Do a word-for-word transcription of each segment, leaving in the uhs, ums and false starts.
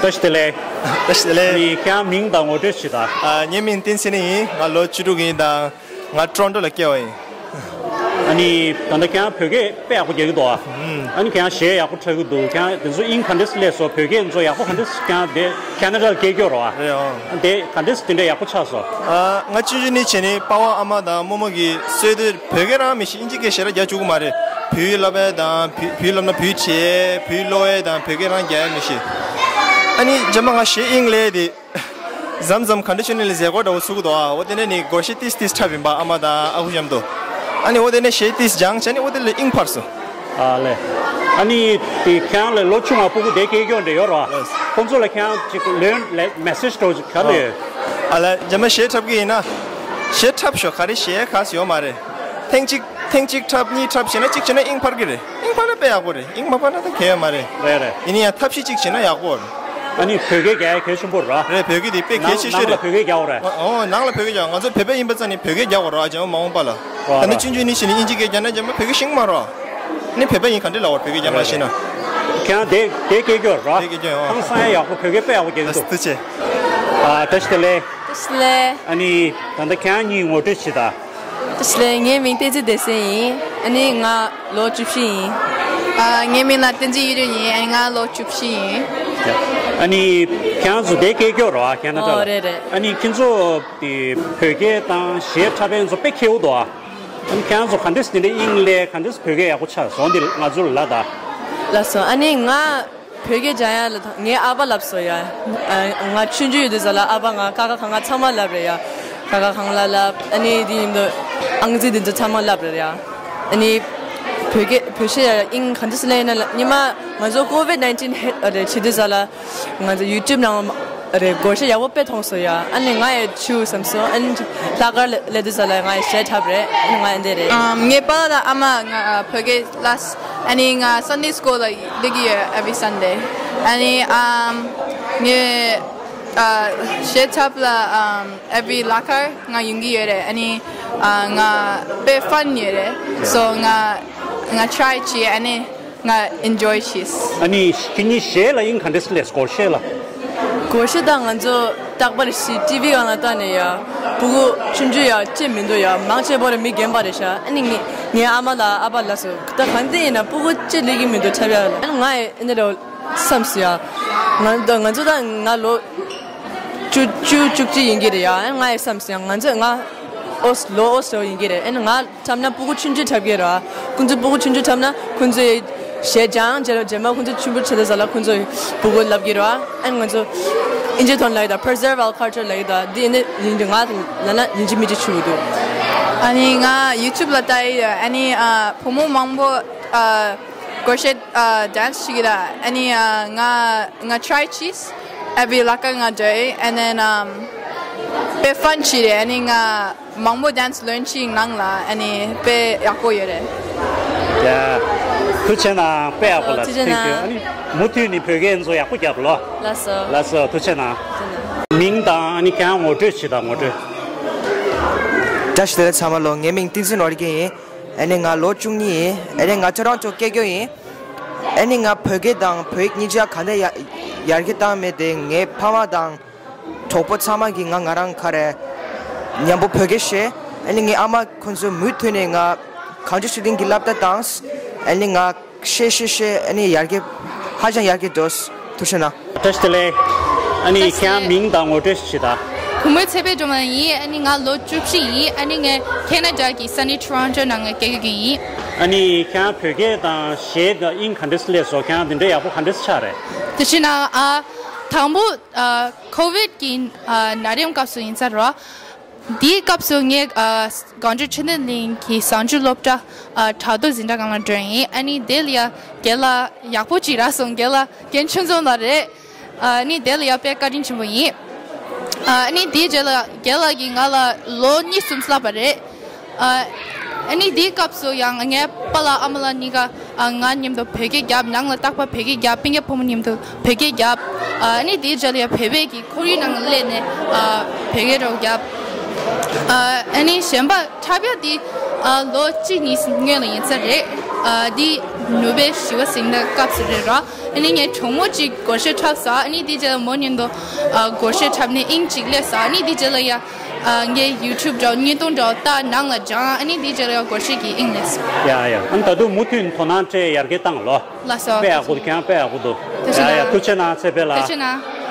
བཀྲ་ཤིས་བདེ་ལེགས། བཀྲ་ཤིས་བདེ་ལེགས། ཨ་ནི་ཁྱེད་རང་མིང་དང་ངོ་སྤྲོད་ཞུས་དང་། ཨ། ངའི་མིང་བསྟན་འཛིན་ཡིན། ང་ལོ་བཅུ་དྲུག་ཡིན་དང་། ང་ཊོ་རོན་ཊོ་ལ་སྐྱེས་པ་ཡིན། ཨ་ནི་ད་ལྟ་ཁྱེད་རང་བོད་སྐད་དཔེ་ཡག་པོ་རྒྱག་གི་འདུག་ཨ། ཨ་ནི་ཁྱེད་རང་གཞས་ཡག་པོ་འཁྲབ་ཀྱི་འདུག་ཁྱེད་རང་དེ་ཚོ་དབྱིངས་ག་འདྲས་སེ་སླེབས་སོང་། བོད་སྐད་ཚོ་ཡག་པོ་ག་འདྲས་སེ། ཁྱེད་རང་དེ་ཁེ་ན་ཌ་ལ་སྐྱེས་རྒྱུ་རེད་བ། རེད་ཨང་། དེ་ག་འདྲས་སེ་དེ་འདྲ་ཡག་པོ་ཆགས་སོང་། ཨ། ང་ཆུང་ཆུང་ནས་བྱས་ནས་པ་ཕ་ཨ་མ་དང་རྨོ་མོ་གིས་སྲོལ་དེ། བོད་སྐད་རང་མི་ཤེས། དབྱིན་ཇི་སྐད་ཞེ་དྲག་རྒྱག་བཅུག་གི་མ་རེད། བོད་ཡིག་བསླབ་པ་དང་བོད་བོད་ཡིག་བསླབ་ན་བོད་ཡིག་བྲིས། བོད་ཡིག་ཀློག་ཡས་དང་བོད་སྐད་རང་རྒྱག་ཡས་མི་ཤེས། ཨ་ནི་རྗེས་མ་ང་གཞས་དབྱིངས་སླེབས་དེ། མཚམས་མཚམས་ག་འདྲ་ཞུ་ནི་ལ་མཛད་སྒོ་འདྲ་བོ་ཚུགས་འདུག་ཨ། འོ་དེ་ནས་ནི་སྒོར་གཞས་ཏིས་ཏིས་འཁྲབ་ཡིན་པ། ཨ་མ་དང་ཨ་ཁུ་མཉམ་དུ། ཨ་ནི་འོ་དེ་ནས་གཞས་ཏིས་སྦྱངས་བྱས་ནས་འོ་དེ་ལ་དབྱིངས་འཕར་སོང་། ཨ་ལས། ཨ་ནི་དེ་ཁྱེད་རང་ལས་ལོ་ཆུང་བ་ཕྲུ་གུ་དེ་སྐད་སྐྱོན་འདྲ་ཡོད་རེད་བ། ལགས། ཁོང་ཚོ་ལ་ཁྱེད་རང་ཅིག་ལན་ལ་མེ་སེ་ཇི་འདྲ་བོ་ཅིག་ག་རེ་ཡོད། ཨ་ལས། རྗེས་མ་གཞས་འཁྲབ་ཀྱི་ཡིན་ན། གཞས་འཁྲབ་ཤོག་ག་རེ་གཞས་ག་ཟེ་ཡོད་མ་རེད། ཐེངས་གཅིག་ཐེངས་གཅིག་འཁྲབ། གཉིས་འཁྲབ་བྱས་ན། གཅིག་བྱས་ན་དབྱིངས་འཕར་གྱི་རེད། དབྱིངས་འཕར་ན་དཔེ་ཡག་པོ་རེད། དབྱིངས་མ་འཕར་ན་ད་གལ་ཡོད་མ་རེད། རེད་རེད། ཡིན་ན་ཡང་ཐབས་ཤེས་གཅིག་བྱས་ན་ཡག་པོ་རེད། ཨ་ནི་བོད་སྐད་རྒྱག་ཡ་གལ་ཆེན་པོ་རེད། རེད། བོད་སྐད་དེ་དཔེ་གལ་ཆེ་ཤོས་རེད། ནང་ལ་བོད་སྐད་རྒྱག་དགོས་རེད། ཨོ། ནང་ལ་བོད་སྐད་རྒྱག་ང་ཚོ་བོད་པ་ཡིན་པ་ཙང་ནི་བོད་སྐད་རྒྱག་དགོས་རེད། རྗེས་མ་མ་འོངས་པ་ལ། རེད་ད་ནི་རེད། ཆུང་ཆུང་ནས་བྱས་ནས་དབྱིན་ཇི་སྐད་རྒྱག་ན་རྗེས་མ་བོད་སྐད་ཤེས་ཀྱི་མ་རེད། ནི་བོད་པ་ཡིན་ག་འདྲས་ལབ་དགོས་རེད། བོད་སྐད་རྒྱག་མ་ཤེས་ན། ཁྱེད་རང་དེ་དེ་སྐད་སྐྱོན་རེད། དེ་སྐད་སྐྱོན་ཨོ། ཧང་སང་ཡ་ཡག་པོ། བོད་སྐད་དཔེ་ཡག་པོ་རྒྱག་གི་འདུག་ཐུགས་རྗེ་ཆེ། ཨ། བཀྲ་ཤིས་བདེ་ལེགས། བཀྲ་ཤིས་བདེ་ལེགས། ཨ་ནི་ད་ལྟ་ཁྱེད་རང་གཉིས་ངོ་སྤྲོད་བྱེད་དང་། བཀྲ་ཤིས་བདེ་ལེགས། ངའི་མིང་བསྟན་འཛིན་བདེ་གསལ་ཡིན། ཨ་ནི་ང་ལོ་བཅུ་བཞི་ཡིན། ཨ། ངའི་མིང་ལ་བསྟན་འཛིན་གཡུ་སྒྲོན་ཡིན། ཨ་ནི་ང་ལོ་བཅུ་བཞི་ཡིན། ཨ་ནི་ཁྱེད་རང་ཚོ་དེ་སྐད་སྐྱོན་རེད་བ། ཁེ་ན་ཌ་ལ། ཨོ་རེད་རེད། ཨ་ནི་ཁྱེད་ཚོ་དེ་བོད་སྐད་དང་གཞས་འཁྲབ་མཁན་ཚོ་དཔེ་མཁས་པོ་འདུག་ཨ། ཨ་ནི་ཁྱེད་རང་ཚོ་ག་འདྲས་དེ་འདྲའི་དབྱིངས་སླེབས། ག་འདྲས་བོད་སྐད་ཡག་པོ་ཆགས་སོང་དེ་ང་ཚོར་ལབ་དང་། ལགས་སོ། ཨ་ནི་ང་བོད་སྐད་སྦྱང་ཡ་ལ་ད་ངའི་ཨ་ཕ་ལབ་སོང་ཡ། ཨ། ང་ཆུང་ཆུང་ཡོད་དུས་ཙམ་ལ་ཨ་ཕ་ང་ཀ་ཁ་ག་ང་ཚང་མ་ལབ་རེད་ཡ། ཀ་ཁ་གང་ལ་ལབ། ཨ་ནི་དེ་ཡིན་དུས་ཨང་རྩིས་དེ་ཚོ་ཚང་མ་ལབ་རེད་ཡ། ཨ་ནི་བོད་སྐད་བོད་གཞས་ཡ་དབྱིངས་ག་འདྲས་སེ་སླེབས་ཡིན་ན་ལ། སྔོན་མ་ང་ཚོ་ཀོ་ཝིད་ནའིན་ཊིན་ཧེ་རེད་བྱེད་དུས་ཙམ་ལ། ང་ཚོ་ཡུ་ཊུབ་ནང་རེད། སྒོར་གཞས་ཡག་པོ་དཔེ་མཐོང་སོང་ཡ། ཨ་ནི་ང་ཡི་བྱུག་བསམ་སོང་། ཨ་ནི་ལྷག་དཀར་ལ་སླེབས་དུས་ཙམ་ལ་ང་ཡི་གཞས་འཁྲབ་རེད། ཨ་ནི་ང་ཡི་འདི་རེད། ཨམ། ངའི་པཱ་ལགས་དང་ཨ་མ་ང་བོད་སྐད་ལ། ཨ་ནི་ང་སན་ཌེ་སི་ཀུལ་ལ་སླེབས་ཀྱི་ཡོད། every Sunday། ཨ་ནི་ཨམ། ངའི་ཨ་གཞས་འཁྲབ་ལ་ཨམ། every ལྷག་དཀར་ང་ཡོང་གི་ཡོད་རེད། ཨ་ནི་ཨ་ང་དཔེ་ཕན་ཡོད་རེད། སོ་ང་ང་ཊ་རའི་བྱས། ཨ་ནི་ང་ཨེན་ཇོའི་བྱས། ཨ་ནི་ཁྱེད་གཉིས་གཞས་ལ་དབྱིངས་ག་འདྲས་སེ་སླེབས། སྒོར་གཞས་ལ། སྒོར་གཞས་ད་ང་ཚོ་རྟག་པར་ཞིག་ཊི་ཝི་སྒང་ལ་ལྟ་ནས་ཡ། ཕྲུ་གུ་ཆུང་ཆུང་ཡ་ཅིག་མི་འདུག་ཡ། མང་ཆེ་བ་ར་མི་རྒན་པ་རེད་ཤག་ཨ་ནི་ངས་ངའི་ཨ་མ་ལ་ཨ་ཕ་ལ་སོ་ད་གང་དེ་ཡིན་ན་ཕྲུ་གུ་ཅིག་སླེབས་ཀྱི་མི་འདུག་འཁྲབ་ཡ་ལ། ཨ་ནི་ང་ཡི་ཨ་ནི་རེད། བསམ་སོང་ཡ། ང་ད་ང་ཚོ་ད་ང་ལོ་བཅུ་བཅུ་བཅུ་གཅིག་ཡིན་གྱི་རེད་ཡ། ང་ཡི་བསམ་སོང་ཡ། ང་ཚོ་ང་ཨོ་ལོ་ཨོ་སོ་ཡིན་གྱི་རེད། ཨ་ནི་ང་འཁྲབ་ན་ཕྲུ་གུ་ཆུང་ཆུང་འཁྲབ་ཀྱི་རེད་བ། ཁོང་ཚོ་ཕྲུ་གུ་ཆུང་ཆུང་འཁྲབ་ན་ཁོང་ཚོ་གཞས་སྦྱང་རྗེས་ལ་རྗེས་མ་ཁོང་ཚོ་ཆུང་ཆུང་ཆགས་དུས་ཙམ་ལ་ཁོང་ཚོ་ཕྲུ་གུ་ལབ་ཀྱི་རེད་བ། ཨ་ནི་ང་ཚོ་ཨིན་ཇི་ཐོག་ལབ་ཡི་ད་preserve our culture ལབ་ཡི་ད། འདི་ནི་ཡིན་གྱི་ང་ལ་ན་ཡིན་གཅིག་མིན་གཅིག་བྱུང་གི་འདུག་ཨ་ནི་ང་ཡུ་ཊུབ་ལ་ལྟ་ཡི་ཡོད། ཨ་ནི་ཨ་བུ་མོ་མང་པོ་ཨ་སྒོར་གཞས་ཨ་ཌན་སི་བྱེད་ཀྱི་རེད། ཨ་ནི་ཨ་ང་ང་ཊ་རའི་བྱས། ཨེ་བི་ལྷག་དཀར་ང་འདྲ་ཡི། and then ཨམ་དཔེ་ཕན་བྱས་རེད། ཨ་ནི་ང་མང་པོ་ཌན་སི་ལོན་ཅིག་ནང་ལ། ཨ་ནི་དཔེ་ཡག་པོ་ཡོད་རེད། ཡ། ཐུགས་རྗེ་གནང་། དཔེ་ཡག་པོ་ལ། ཐུགས་རྗེ་གནང་། ཨ་ནི་མུ་མཐུད་ནས་བོད་སྐད་ཚོ་ཡག་པོ་རྒྱབ་ལོ། ལགས་སོ། ལགས་སོ། ཐུགས་རྗེ་གནང་། ཐུགས་རྗེ་གནང་། མིང་དང་ཨ་ནི་ཁྱེད་རང་ངོ་སྤྲོད་བྱེད་དང་། ངོ་སྤྲོད། བཀྲ་ཤིས་བདེ་ལེགས་ཚང་མ་ལོ། ངའི་མིང་བསྟན་འཛིན་ནོར་རྒྱས་ཡིན། ཨ་ནི་ང་ལོ་བཅུ་གཉིས་ཡིན། ཨ་ནི་ང་ཊོ་རོན་ཊོ་སྐད་སྐྱོན་ཡིན། ཨ་ནི་ང་བོད་སྐད་དང་བོད་ཡིག་གཉིས་ཆ་ག་འདྲ་ཡ་ཡར་རྒྱས་བཏང་མེད་དེ་ངའི་ཕ་མ་དང་གྲོགས་པོ་ཚང་མ་གིས་ང་ང་རང་ག་རེ་མཉམ་པོ་བོད་སྐད་བཤད། ཨ་ནི་ངའི་ཨ་མ་ཁོང་ཚོས་མུ་མཐུད་ནས་ང་གང་ཅི་ཤུ་ཊིང་གི་སློབ་གྲྭ་བཏང་། ཨ་ནི་ང་བཤད་བཤད་བཤད་ཨ་ནི་ཡར་རྒྱས་ཧ་ཅང་ཡར་རྒྱས་འགྲོ། ཐུགས་རྗེ་གནང་། བཀྲ་ཤིས་བདེ་ལེགས། ཨ་ནི་བཀྲ་ཤིས་བདེ་ལེགས། ཁྱེད་རང་མིང་དང་ངོ་སྤྲོད་ཞིག་དང་། བུ་མོ་ཚེ་འཕེལ་སྒྲོལ་མ་ཡིན། ཨ་ནི་ང་ལོ་བཅུ་བཞི་ཡིན། ཨ་ནི་ངས་ཁེ་ན་ཌ་གི་སན་ནི་ཊོ་རོན་ཊོ་ནང་ང་སྐྱེས་ཀྱི་ཡིན། ཨ་ནི་ཁྱེད་རང་བོད་སྐད་དང་གཞས་དང་དབྱིངས་ག་འདྲས་སླེབས་སོང་། ཁྱེད་རང་འདི་འདྲའི་ཡག་པོ་ག་འདྲས་ཆགས་རེད། དེ་བྱས་ན་ཨ་དང་པོ་ཨ་ཀོ་ཝིད་ཀྱི་ཨ་ན་རིམ་སྐབས་སུ་ཡིན་ས་རེད། དེའི་སྐབས་སུ་ངས་ཨ་གངས་ལྗོངས་ཆོས་ལྡན་གླིང་གི་བཟང་སྤྱོད་སློབ་གྲྭ་ཨ་བྲག་རྡོ་འཛིན་གྲྭ་སྒང་ལ་འགྲོ་ཡིན། ཨ་ནི་དེ་ལ་ཡ་རྒན་ལགས་ཡག་པོ་ཅིག་རག་སོང་། རྒན་ལགས་རྒན་ཆུང་ཆུང་ལགས་རེད། ཨ་ནི་དེ་ལ་ཡ་དཔེ་བཀའ་དྲིན་ཆེན་པོ་ཡིན། ཨ་ནི་དེའི་རྗེས་ལ་རྒན་ལགས་ཀྱིས་ང་ལ་ལོ་གཉིས་གསུམ་བསླབས་པ་རེད། ཨ་ནི་དེའི་སྐབས་སུ་ཡང་ངའི་པཱ་ལགས་ཨ་མ་ལགས་གཉིས་ཀ་ཨ་ང་མཉམ་དུ་བོད་སྐད་རྒྱབ། ནང་ལ་རྟག་པར་བོད་སྐད་རྒྱབ། སྤུན་ཀྱག་ཕོ་མོ་མཉམ་དུ་བོད་སྐད་རྒྱབ། ཨ་ནི་དེའི་རྗེས་ལ་ཡང་བོད་པའི་གི་ཁོར་ཡུག་ནང་སླེབས་ནས་ཨ་བོད་སྐད་རོགས་རྒྱབ། ཨ་ནི་གཞན་པ་འཁྲབ་ཡ་དེ་ཨ་ལོ་གཅིག་གཉིས་སྔོན་ལ་ཡིན་ས་རེད། ཨ་དེ་ནུབ་པའི་བཞི་པ་ཟིན་ན་སྐབས་སུ་རེད་ར། ཨ་ནི་ངའི་གྲོགས་མོ་གཅིག་སྒོར་གཞས་འཁྲབ་ས། ཨ་ནི་དེའི་རྗེས་ལ་མོ་མཉམ་དུ་ཨ་སྒོར་གཞས་འཁྲབ་ནས་དབྱིངས་གཅིག་སླེབས་ས། ཨ་ནི་དེའི་རྗེས་ལ་ཡ་ཨ་ངའི་ཡུ་ཊུབ་འདྲ་བོ་བརྙན་ཐུང་འདྲ་བོ་ལྟ། ནང་ལ་སྦྱངས། ཨ་ནི་དེའི་རྗེས་ལ་ཡ་སྒོར་གཞས་ཀྱི་དབྱིངས་སླེབས་སོང་། ཡ་ཡ། ཨ་ནི་ད་དུང་མུ་མཐུད་དོ་སྣང་སྤྲད། ཡར་རྒྱས་བཏང་ལོ། ལགས་སོ། དཔེ་ཡག་པོ་འདུག་ཁྱེད་རང་དཔེ་ཡག་པོ་འདུག་ཐུགས་རྗེ་ཡ་ཡ། གནང་། ཐུགས་རྗེ་གནང་། ཚེ་འཕེལ་ལགས། ཐུགས་རྗེ་གནང་།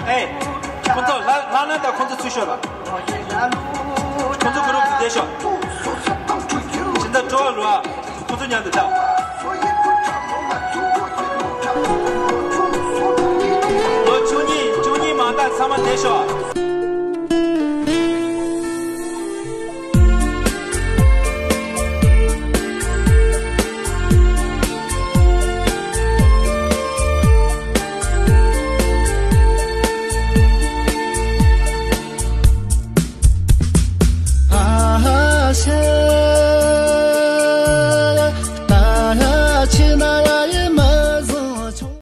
ཨེ། ཁོང་ཚོ་ལ་ལ་ལ་དང་ཁོང་ཚོ་ཚུར་ཤོག་ལ། ཁོང་ཚོ་གུ་རུབ་ཏུ་བསྡད་ཤོག་ཕྱི་ཟླ་དྲུག་པ་ལོ་ཨ། ཁོང་ཚོ་མཉམ་དུ་འཐབ། ལོ་བཅུ་གཉིས་བཅུ་གཉིས་མ་བཏང་ཚང་མ་བསྡད་ཤོག